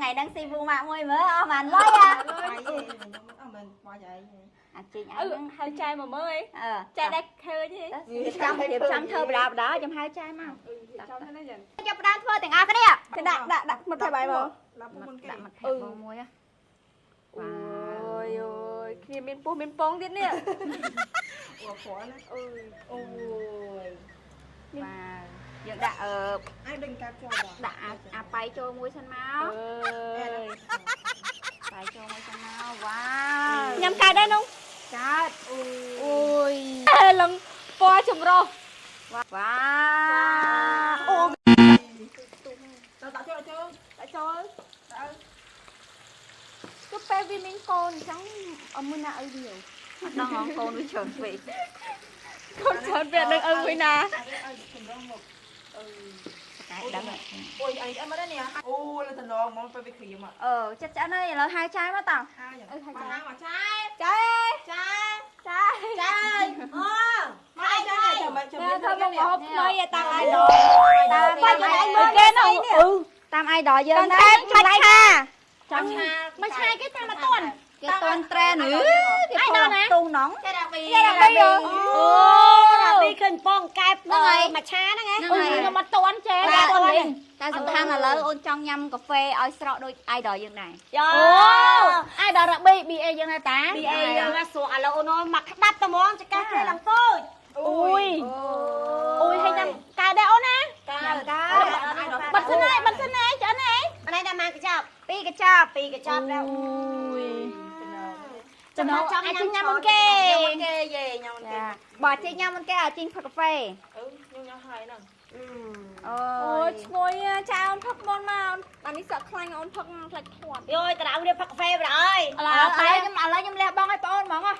ថ្ងៃហ្នឹងស៊ីពូម៉ាក់មួយមើលអស់បានលុយអា បាយឯងខ្ញុំអត់មែនបាយឯង អាជីង អឺ ឯង ហៅចែមកមើល អឺ ចែដែរឃើញទេ ចាំរៀបចំធ្វើបដាបដាខ្ញុំហៅចែមក ចាំណាយ៉ាង ចាប់ផ្ដើមធ្វើទាំងអស់គ្នា គេដាក់ដាក់ដាក់មកថៃបាយមក ឡាប់មុនគេ ដាក់មកថែបងមួយ អូយអូយគ្នាមានពោះមានពងទៀតនេះ អូព្រោះណា អើយ អូយ បាទយើងដាក់អឺ អញដឹងកាប់ចូលដល់ ដាក់អាប៉ៃចូលមួយសិនមក អើយ ប៉ៃចូលមួយសិនមកវ៉ាវ ញ៉ាំកើតដែរនោះ កើត អូយលងពណ៌ចម្រុះ វ៉ាអូ ដាក់ចូលចូល ដាក់ចូលដាក់គឺពេលវាមានកូនអញ្ចឹងអត់មួយណាឲ្យវា អត់ដឹងអងកូនវាច្រើនពេក កូនច្រើនពេលអត់ដឹងឲ្យមួយណា ឲ្យចម្រុះមកអឺ តែដឹង អូយអីអត់មកនេះអូលើតំណងមកពេលវាគ្រាម អឺចិត្តឆ្អិនហើយឥឡូវហៅចែមកតោះ ហាយ៉ាងមកមកចែ ចែ ចែ ចែ ចែអូមកចែចាំចាំ ធ្វើមកហូបថ្មីឲ្យតាំងឲ្យដល់ តាម បាច់ឲ្យមើលគេនោះអឺ តាមអៃដលយើង តែមច្ឆា ចាំឆា មច្ឆាគេតាមមកតន់ គេតន់ត្រែនអឺគេទូងនង ចេះដល់ពី គេដល់ពីអូ ដល់ពីឃើញពងកែបមួយឆាហ្នឹងហ៎ ហ្នឹងហើយ ខ្ញុំមកតន់ចេះ តែ តន់នេះ តែសំខាន់ឥឡូវអូនចង់ញ៉ាំកាហ្វេឲ្យស្រក់ដូចអៃដលយើងដែរ យោ អូអាយដល់រ៉ាប៊ី BA យើងដែរតា ពីអីយើងណាស្រកឥឡូវអូនមកក្តាប់ត្មងចកាគេឡើងតូច អូយអូយឲ្យញ៉ាំកើតដែរអូនណា ញ៉ាំកើត បាត់សិនហើយបាត់សិនហើយឆ្អិនហើយ អនឯងដាក់មកកញ្ចប់ ពីរកញ្ចប់ ពីរកញ្ចប់ដែរ អូយចំណងអាចញ៉ាំមុនគេ ញ៉ាំមុនគេយេញ៉ាំមុនគេ ចាបើជីញ៉ាំមុនគេឲ្យជីផឹកកាហ្វេ អឺខ្ញុំញ៉ាំហើយហ្នឹង អូ អូយឈ្ងុយចាអូនផឹកមុនមកអូនអានេះសក់ខ្លាញ់អូនផឹកខ្លាច់ធាត់ យោយក្រៅនេះផឹកកាហ្វេបណ្ដោយ ឥឡូវខ្ញុំឥឡូវខ្ញុំលះបង់ឲ្យបងអូនហ្មងហ៎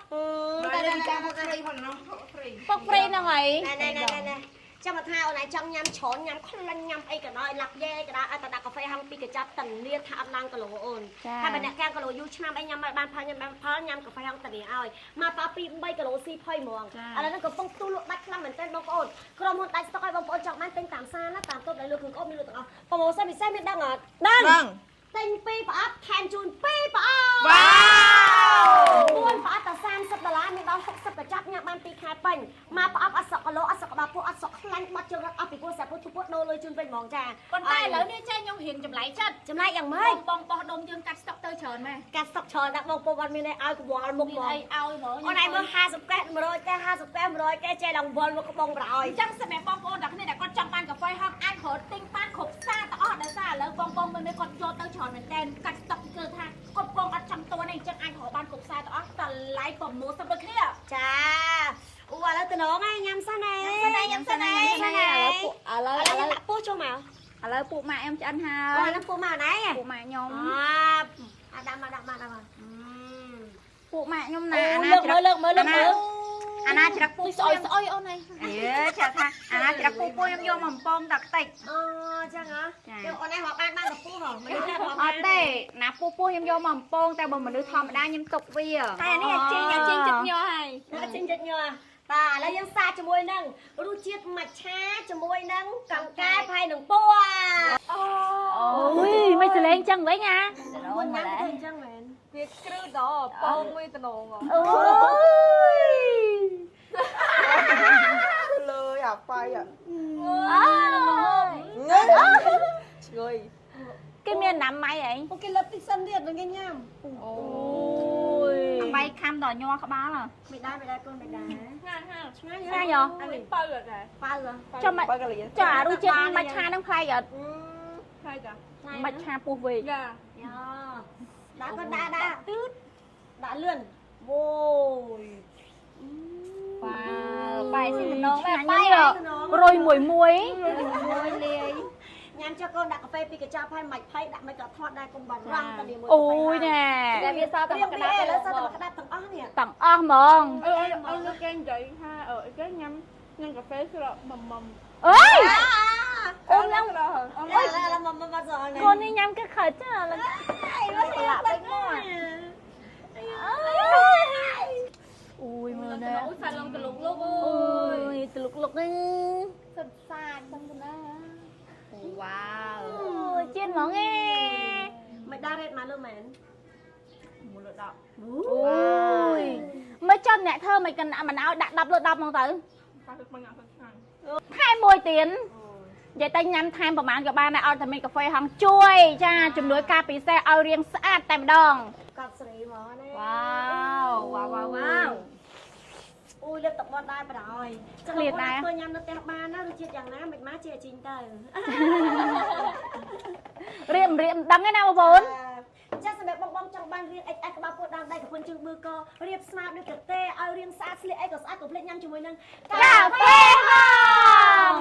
តែចាំមកហ្វ្រីផងណាហ្វ្រី ផឹកហ្វ្រីហ្នឹងហើយ ណែណែណែណែចាំមកថាអូនឯងចង់ញ៉ាំច្រើនញ៉ាំខ្លាញ់ញ៉ាំអីក៏ដោយឡាប់យេក៏ដោយឲ្យតែដាក់កាហ្វេហងពីកញ្ចប់តានាថាអត់ឡើងគីឡូអូនហើយបើអ្នកកាំងគីឡូយូរឆ្នាំអីញ៉ាំឲ្យបានផលញ៉ាំបានផលញ៉ាំកាហ្វេហងតានាឲ្យមកប៉2 3គីឡូស៊ីផុយហ្មងឥឡូវហ្នឹងកំពុងទូលក់ដាច់ខ្លាំងមែនទែនបងប្អូនក្រុមហ៊ុនដាច់ស្តុកឲ្យបងប្អូនចង់បានទិញតាមសាណាតាមតូបដែលលក់គ្រឿងក្អមមានលក់ទាំងអស់ប្រម៉ូសិនពិសេសមានដឹងអត់ដឹង ដឹង ទិញ2ប្រអប់ថែមជូន2ប្រអប់ វ៉ាវ 4ប្រអប់តែ30ដុល្លារមានដល់60កញ្ចប់ញ៉ាំបាន2ខែពេញមកប្រអប់អត់សក់គីឡូអត់សក់ក្បាលពោះអត់សក់ខ្លាញ់បាត់ជើងរត់អស់ពីពោះសាពោះធូពោះដូរលុយជូនវិញហ្មងចា ប៉ុន្តែឥឡូវនេះចេះខ្ញុំរៀនចម្លែកចិត្ត ចម្លែកយ៉ាងម៉េច បងបងបោះដុំយើងកាត់ស្តុកទៅច្រើនម៉េះ កាត់ស្តុកច្រើនដាក់បងប្អូនអត់មានអីឲ្យកវល់មុខហ្មង មានអីឲ្យហ្មង អូនឯងមើល50កែ100កែ50កែ100កែចេះឡើងវល់មកក្បងប្រអយ អញ្ចឹងសម្រាប់បងប្អូនទាំងគ្នាដែលគាត់ចង់បានកាហ្វេហងអាចរត់ទិញបានគ្រប់ផ្សារទាំងអស់ដោយសារឥឡូវបងប្អូនមើលនេះគាត់យកទៅច្រើនមែនតើកាត់ស្តុកគឺថាគាត់បងអត់ចង់តនេះអញ្ចឹងអាចរកបានគ្រប់ផ្សារទាំងអស់តម្លៃប្រម៉ូសិនដូចគ្នា ចាអូឥឡូវតំណងឯងញ៉ាំសិនឯង ញ៉ាំសិនឯងឥឡូវពួកឥឡូវ ឥឡូវ ឥឡូវ ដាក់ពោះចូលមក ឥឡូវពួកម៉ាក់ខ្ញុំឆ្អិនហើ អូ យ ហ្នឹងពោះមកណែ ពួកម៉ាក់ខ្ញុំ អាដាក់មកដាក់មកដាក់មក ពួកម៉ាក់ខ្ញុំណាអាណា លើក ច្រឹក មើលលើកមើលលើកមើល អាណាច្រឹកពួក ស្អុយស្អុយអូនឯង យេចាថាអាណាច្រឹកពួកពួកខ្ញុំយកមកបំពងតែខ្ទេច អូចឹងហ៎ចឹងអូនឯងរាប់បានបានតែពោះហ៎មិនដឹងរាប់ អត់ទេណាពួកពួកខ្ញុំយកមកបំពងតែបើមនុស្សធម្មតាខ្ញុំទុកវា តែនេះអាជីងអាជីងចិត្តញ័រហើយ អាជីងចិត្តញ័របាទឥឡូវយើងសាកជាមួយនឹងរសជាតិមច្ឆាជាមួយនឹងកង្កែបហើយនឹងពណ៌ អូយមិនសលេងចឹងវិញអា មុនញ៉ាំទៅអញ្ចឹងមែន វាគ្រឹះដល់ពងមួយតំណង អូយ លើអាប៉ៃអ អូ ងើឆ្ងុយ គេមានណាំម៉ៃអី អូគេលើកទីសិនទៀតនឹងគេញ៉ាំ អូយ អំបីខំដល់ញ័រក្បាលហ៎ មិនដែរមិនដែរកូនមិនដែរ ឆ្ងាញ់ហា ឆ្ងាញ់ ឆ្ងាញ់ហ៎ អានេះបើអត់ដែរ ប៉ៅ ចាំមក បើកលៀន ចារសជាតិមច្ឆានឹងប្លែកអត់ ហើយចា មច្ឆាពោះវែក យ៉ា យ៉ាដាក់កូនដាក់ដាក់ទឺតដាក់លឿនអូយ វ៉ាវបាយស៊ីតំណងបែបបាយ រុយមួយមួយ មួយលាយ ញ៉ាំចុះកូនដាក់កាហ្វេពីកញ្ចប់ហើយមិនភ័យដាក់មិនក៏ធាត់ដែរកុំបារម្ភតានេះមួយ អូយណែ តែវាសល់តែ តែ មកក្តាប់ ក្តាប់ឥឡូវសល់តែក្តាប់ទាំងអស់នេះ ទាំងអស់ហ្មង អឺអឺគេនិយាយថាអឺគេញ៉ាំញ៉ាំកាហ្វេស្រក់មុំមុំ អើយ អូនញ៉ាំអូន ឥឡូវឥឡូវមកមកសល់នេះ កូននេះញ៉ាំគឺខិតចាឡើយ ប្រឡាក់ពេកមក អូយមើលណែ អូសាឡងតលុកលុកអូ អូយតលុកលុកហ្នឹង សុទ្ធសាធចឹងទៅណាវ៉ាវ អូយជៀនហ្មងឯង មិន លើមែន 1លើ10 អូយមិនចង់អ្នកធ្វើមិនកណ្ដាមិនឲ្យដាក់10លើ10ហ្មងទៅ ប៉ះទឹកមិនអត់ឆ្ងាញ់ ថែមមួយទៀតនិយាយទៅញ៉ាំថែមប្រហែលក៏បានដែរឲ្យតែមានកាហ្វេហងជួយចាជំនួយការពិសេសឲ្យរាងស្អាតតែម្ដង កត់ស្រីហ្មងណា វ៉ាវវ៉ាវវ៉ាវ អូយលើកទឹកមាត់ដែរបណ្ដោយចឹង ឃ្លាតដែរ ធ្វើញ៉ាំនៅផ្ទះបានណារសជាតិយ៉ាងណាមិនមកជាអាជីងទៅ រៀមរៀមដឹងឯណាបងប្អូន ចាសម្រាប់បងបងចង់បានរៀង XS ក្បាលពោះដើមដៃកំពុងជើងបឺករៀបស្មើដូចកាទេឲ្យរៀងស្អាតស្លៀកអីក៏ស្អាតកុំភ្លេចញ៉ាំជាមួយនឹង កាហ្វេហង